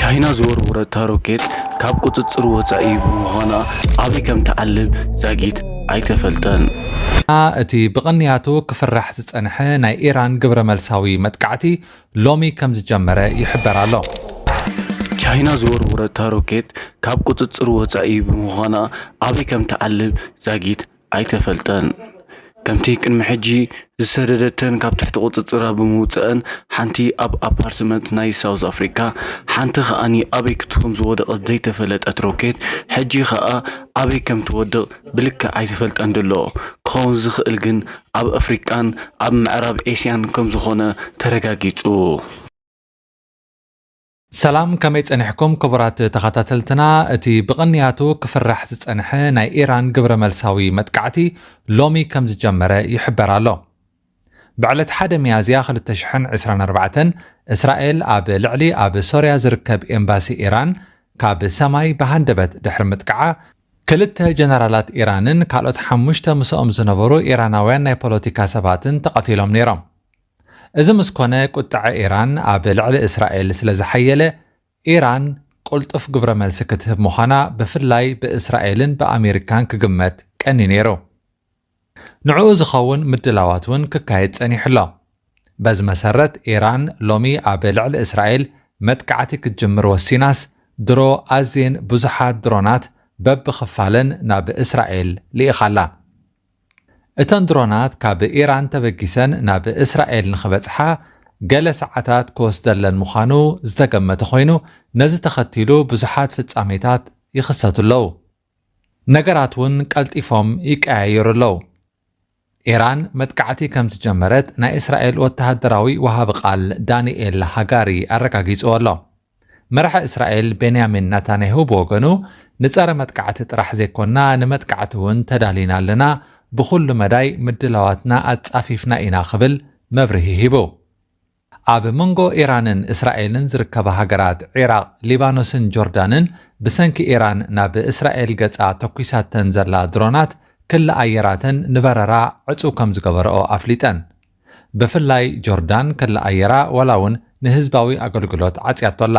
ቻይና ዝወርወረታ ሮኬት ካብ ቁጽጽር ወጻኢ ብምዃና ኣበይ ከም ትዓልብ ዛጊት ኣይተፈልጠን። እቲ ብቕንያቱ ክፍራሕ ዝጸንሐ ናይ ኢራን ግብረ መልሳዊ መጥቃዕቲ ሎሚ ከም ዝጀመረ ይሕበር ኣሎ። ቻይና ዝወርወረታ ሮኬት ካብ ቁጽጽር ወጻኢ ብምዃና ኣበይ ከም ትዓልብ ዛጊት ኣይተፈልጠን። ከምቲ ቅድሚ ሕጂ ዝሰደደተን ካብ ትሕቲ ቁጽጽራ ብምውጽአን ሓንቲ ኣብ ኣፓርትመንት ናይ ሳውዝ ኣፍሪካ ሓንቲ ከኣኒ ኣበይ ክት- ከም ዝወደቐት ዘይተፈለጠት ሮኬት ሕጂ ከኣ ኣበይ ከም ትወድቕ ብልክዕ ኣይተፈልጠን ድሎ። ክኸውን ዝኽእል ግን ኣብ ኣፍሪቃን ኣብ ምዕራብ ኤስያን ከም ዝኾነ ተረጋጊጹ። ሰላም ከመይ ጸኒሕኩም ክቡራት ተኸታተልትና። እቲ ብቕንያቱ ክፍራሕ ዝጸንሐ ናይ ኢራን ግብረ መልሳዊ መጥቃዕቲ ሎሚ ከም ዝጀመረ ይሕበር ኣሎ። ብዕለት ሓደ ሚያዝያ ክልተ ሽሕን ዕስራን ኣርባዕተን እስራኤል ኣብ ልዕሊ ኣብ ሶርያ ዝርከብ ኤምባሲ ኢራን ካብ ሰማይ ብሃንደበት ድሕሪ ምጥቃዓ ክልተ ጀነራላት ኢራንን ካልኦት ሓሙሽተ ምስኦም ዝነበሩ ኢራናውያን ናይ ፖለቲካ ሰባትን ተቐቲሎም ነይሮም። እዚ ምስ ኮነ ቁጥዐ ኢራን ኣብ ልዕሊ እስራኤል ስለ ዝሓየለ ኢራን ቅልጡፍ ግብረ መልሲ ክትህብ ምዃና ብፍላይ ብእስራኤልን ብኣሜሪካን ክግመት ቀኒ ነይሩ። ንዕኡ ዝኸውን ምድላዋት እውን ክካየድ ጸኒሑ ኣሎ። በዚ መሰረት ኢራን ሎሚ ኣብ ልዕሊ እስራኤል መጥቃዕቲ ክትጅምር ወሲናስ ድሮ ኣዝየን ብዙሓት ድሮናት በብኽፋለን ናብ እስራኤል ልኢኻላ። እተን ድሮናት ካብ ኢራን ተበጊሰን ናብ እስራኤል ንኽበጽሓ ገለ ሰዓታት ክወስደለን ምዃኑ ዝተገመተ ኮይኑ ነዚ ተኸቲሉ ብዙሓት ፍጻሜታት ይኽሰቱ ኣለዉ። ነገራት እውን ቀልጢፎም ይቀያየሩ ኣለዉ። ኢራን መጥቃዕቲ ከም ዝጀመረት ናይ እስራኤል ወተሃደራዊ ወሃቢ ቃል ዳንኤል ሃጋሪ ኣረጋጊጽዎ ኣሎ። መራሒ እስራኤል ቤንያሚን ናታንያሁ ብወገኑ ንጸረ መጥቃዕቲ ጥራሕ ዘይኮና ንመጥቃዕቲ እውን ተዳሊና ኣለና፣ ብኹሉ መዳይ ምድላዋትና ኣጻፊፍና ኢና ክብል መብርሂ ሂቡ። ኣብ መንጎ ኢራንን እስራኤልን ዝርከባ ሃገራት ዒራቕ፣ ሊባኖስን ጆርዳንን ብሰንኪ ኢራን ናብ እስራኤል ገጻ ተኲሳተን ዘላ ድሮናት ክሊ ኣየራተን ንበረራ ዕጹው ከም ዝገበረኦ ኣፍሊጠን። ብፍላይ ጆርዳን ክሊ ኣየራ ዋላ እውን ንህዝባዊ ኣገልግሎት ዓጽያቶ ኣላ።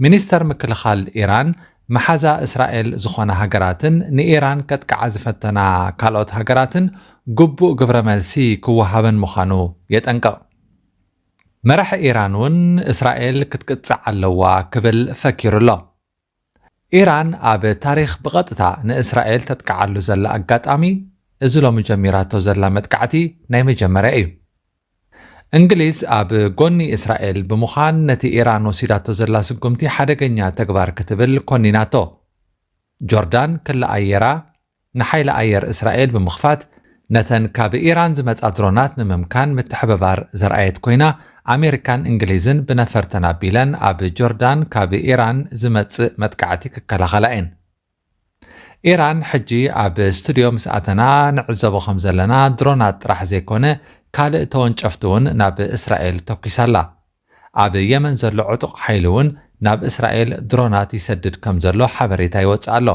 ሚኒስተር ምክልኻል ኢራን መሓዛ እስራኤል ዝኾና ሃገራትን ንኢራን ከጥቅዓ ዝፈተና ካልኦት ሃገራትን ግቡእ ግብረ መልሲ ክወሃበን ምዃኑ የጠንቅቕ። መራሒ ኢራን እውን እስራኤል ክትቅጻዕ ኣለዋ ክብል ፈኪሩ ኣሎ። ኢራን ኣብ ታሪኽ ብቐጥታ ንእስራኤል ተጥቅዓሉ ዘላ ኣጋጣሚ እዚ ሎሚ ጀሚራቶ ዘላ መጥቃዕቲ ናይ መጀመርያ እዩ። እንግሊዝ ኣብ ጎኒ እስራኤል ብምዃን ነቲ ኢራን ወሲዳቶ ዘላ ስጉምቲ ሓደገኛ ተግባር ክትብል ኮኒናቶ። ጆርዳን ክሊ ኣየራ ንሓይሊ ኣየር እስራኤል ብምኽፋት ነተን ካብ ኢራን ዝመጻ ድሮናት ንምምካን ምትሕብባር ዘርኣየት ኮይና ኣሜሪካን እንግሊዝን ብነፈርተን ኣቢለን ኣብ ጆርዳን ካብ ኢራን ዝመጽእ መጥቃዕቲ ክከላኸላ እየን። ኢራን ሕጂ ኣብ ስቱድዮ ምስ ኣተና ንዕዘቦ ከም ዘለና ድሮናት ጥራሕ ዘይኮነ ካልእ ተወንጨፍቲ እውን ናብ እስራኤል ተኲሳላ። ኣብ የመን ዘሎ ዕጡቕ ሓይሊ እውን ናብ እስራኤል ድሮናት ይሰድድ ከም ዘሎ ሓበሬታ ይወጽእ ኣሎ።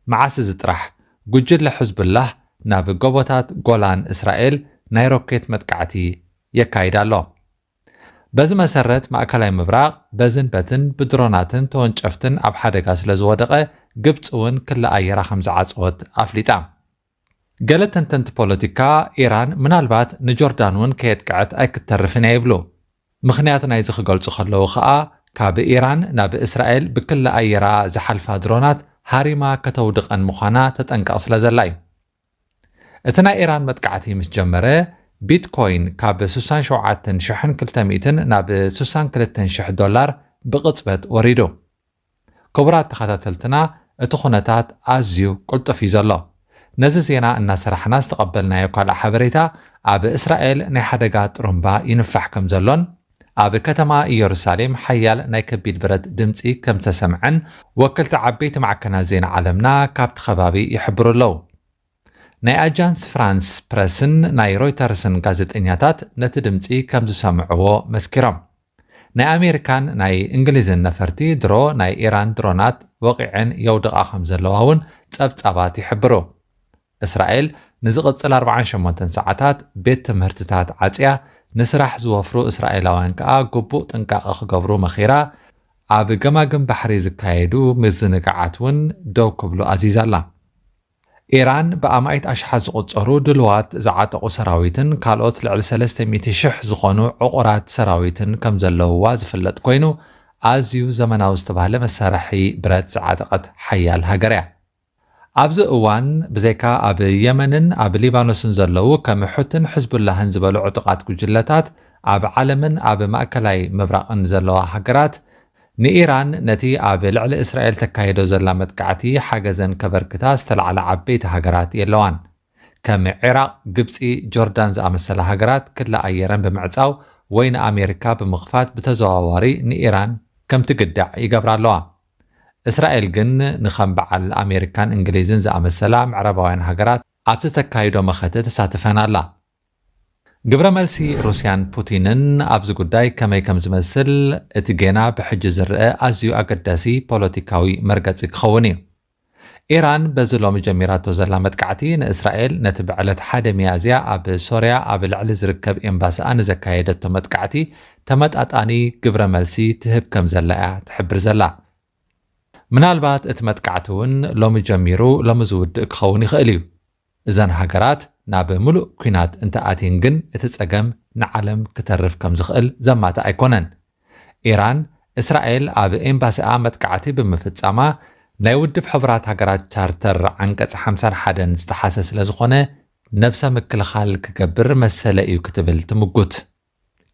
መዓስ እዚ ጥራሕ ጉጅለ ሕዝቡላህ ናብ ጎቦታት ጎላን እስራኤል ናይ ሮኬት መጥቃዕቲ የካይድ ኣሎ። በዚ መሰረት ማእከላይ ምብራቕ በዝን በትን ብድሮናትን ተወንጨፍትን ኣብ ሓደጋ ስለ ዝወደቐ ግብፂ እውን ክሊ ኣየራ ከም ዝዓፀወት ኣፍሊጣ። ገለ ተንተንቲ ፖለቲካ ኢራን ምናልባት ንጆርዳን እውን ከየጥቅዐት ኣይክተርፍን እያ ይብሉ። ምኽንያት ናይዚ ክገልጹ ከለዉ ከኣ ካብ ኢራን ናብ እስራኤል ብክሊ ኣየራ ዝሓልፋ ድሮናት ሃሪማ ከተውድቐን ምዃና ተጠንቀቕ ስለ ዘላ እዩ። እቲ ናይ ኢራን መጥቃዕቲ ምስ ጀመረ ቢትኮይን ካብ ስሳን ሸውዓተን ሽሕን ክልተ ሚእትን ናብ ስሳን ክልተን ሽሕ ዶላር ብቕጽበት ወሪዱ። ክቡራት ተኸታተልትና እቲ ኩነታት ኣዝዩ ቅልጡፍ እዩ ዘሎ። ነዚ ዜና እናሰራሕና ዝተቐበልናዮ ካልእ ሓበሬታ ኣብ እስራኤል ናይ ሓደጋ ጥሩምባ ይንፋሕ ከም ዘሎን ኣብ ከተማ ኢየሩሳሌም ሓያል ናይ ከቢድ ብረት ድምፂ ከም ዝተሰምዐን ወከልቲ ዓበይቲ ማዕከናት ዜና ዓለምና ካብቲ ከባቢ ይሕብሩ ኣለዉ። ናይ ኣጃንስ ፍራንስ ፕረስን ናይ ሮይተርስን ጋዜጠኛታት ነቲ ድምፂ ከም ዝሰምዕዎ መስኪሮም። ናይ ኣሜሪካን ናይ እንግሊዝን ነፈርቲ ድሮ ናይ ኢራን ድሮናት ወቒዐን የውድቓ ከም ዘለዋ እውን ጸብጻባት ይሕብሩ። እስራኤል ንዝቕጽል ኣርባዓን ሸሞንተን ሰዓታት ቤት ትምህርትታት ዓጽያ፣ ንስራሕ ዝወፍሩ እስራኤላውያን ከኣ ግቡእ ጥንቃቐ ክገብሩ መኺራ። ኣብ ገማግም ባሕሪ ዝካየዱ ምዝንጋዓት እውን ደው ክብሉ ኣዚዛላ። ኢራን ብኣማኢት ኣሽሓት ዝቑጸሩ ድልዋት ዝዓጠቑ ሰራዊትን ካልኦት ልዕሊ ሰለስተ ሚእቲ ሽሕ ዝኾኑ ዕቑራት ሰራዊትን ከም ዘለውዋ ዝፍለጥ ኮይኑ፣ ኣዝዩ ዘመናዊ ዝተባህለ መሳርሒ ብረት ዝዓጠቐት ሓያል ሃገር እያ። ኣብዚ እዋን ብዘይካ ኣብ የመንን ኣብ ሊባኖስን ዘለዉ ከም ሑትን ሕዝቡላህን ዝበሉ ዕጡቓት ጉጅለታት፣ ኣብ ዓለምን ኣብ ማእከላይ ምብራቕን ዘለዋ ሃገራት ንኢራን ነቲ ኣብ ልዕሊ እስራኤል ተካይዶ ዘላ መጥቃዕቲ ሓገዘን ከበርክታ ዝተላዕላ ዓበይቲ ሃገራት የለዋን። ከም ዒራቕ፣ ግብጺ፣ ጆርዳን ዝኣመሰላ ሃገራት ክሊ ኣየረን ብምዕጻው ወይ ንኣሜሪካ ብምኽፋት ብተዘዋዋሪ ንኢራን ከም ትግዳዕ ይገብራ ኣለዋ። እስራኤል ግን ንኸም በዓል ኣሜሪካን እንግሊዝን ዝኣመሰላ ምዕራባውያን ሃገራት ኣብቲ ተካይዶ መኸተ ተሳትፈን ኣላ። ግብረ መልሲ ሩስያን ፑቲንን ኣብዚ ጉዳይ ከመይ ከም ዝመስል እቲ ጌና ብሕጂ ዝረአ ኣዝዩ ኣገዳሲ ፖለቲካዊ መርገጺ ክኸውን እዩ። ኢራን በዚ ሎሚ ጀሚራቶ ዘላ መጥቃዕቲ ንእስራኤል ነቲ ብዕለት ሓደ ሚያዝያ ኣብ ሶርያ ኣብ ልዕሊ ዝርከብ ኤምባሲኣ ንዘካየደቶ መጥቃዕቲ ተመጣጣኒ ግብረ መልሲ ትህብ ከም ዘላ እያ ትሕብር ዘላ። ምናልባት እቲ መጥቃዕቲ እውን ሎሚ ጀሚሩ ሎሚ ዝውድእ ክኸውን ይኽእል እዩ። እዘን ሃገራት ናብ ምሉእ ኲናት እንተኣትየን ግን እቲ ጸገም ንዓለም ክተርፍ ከም ዝኽእል ዘማትእ ኣይኮነን። ኢራን እስራኤል ኣብ ኤምባሲኣ መጥቃዕቲ ብምፍጻማ ናይ ውድብ ሕቡራት ሃገራት ቻርተር ዓንቀጽ ሓምሳን ሓደን ዝጠሓሰ ስለ ዝኾነ ነብሰ ምክልኻል ክገብር መሰለ እዩ ክትብል ትምጉት።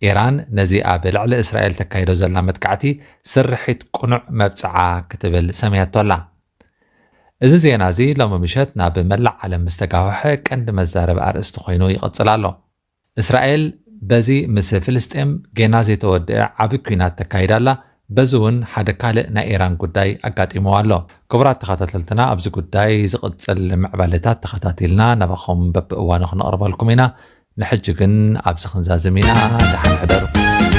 ኢራን ነዚ ኣብ ልዕሊ እስራኤል ተካይዶ ዘላ መጥቃዕቲ ስርሒት ቅኑዕ መብጽዓ ክትብል ሰምያቶ ኣላ። እዚ ዜና እዚ ሎሚ ምሸት ናብ መላእ ዓለም ምስ ተጋውሐ ቀንዲ መዛረቢ ኣርእስቲ ኮይኑ ይቕጽል ኣሎ። እስራኤል በዚ ምስ ፍልስጤም ጌና ዘይተወድአ ዓቢ ኲናት ተካይዳ ኣላ። በዚ እውን ሓደ ካልእ ናይ ኢራን ጉዳይ ኣጋጢምዋ ኣሎ። ክቡራት ተኸታተልትና፣ ኣብዚ ጉዳይ ዝቕጽል ምዕባለታት ተኸታቲልና ናባኹም በብእዋኑ ክነቕርበልኩም ኢና። ንሕጂ ግን ኣብዚ ክንዛዝም ኢና። ደሓን ሕደሩ።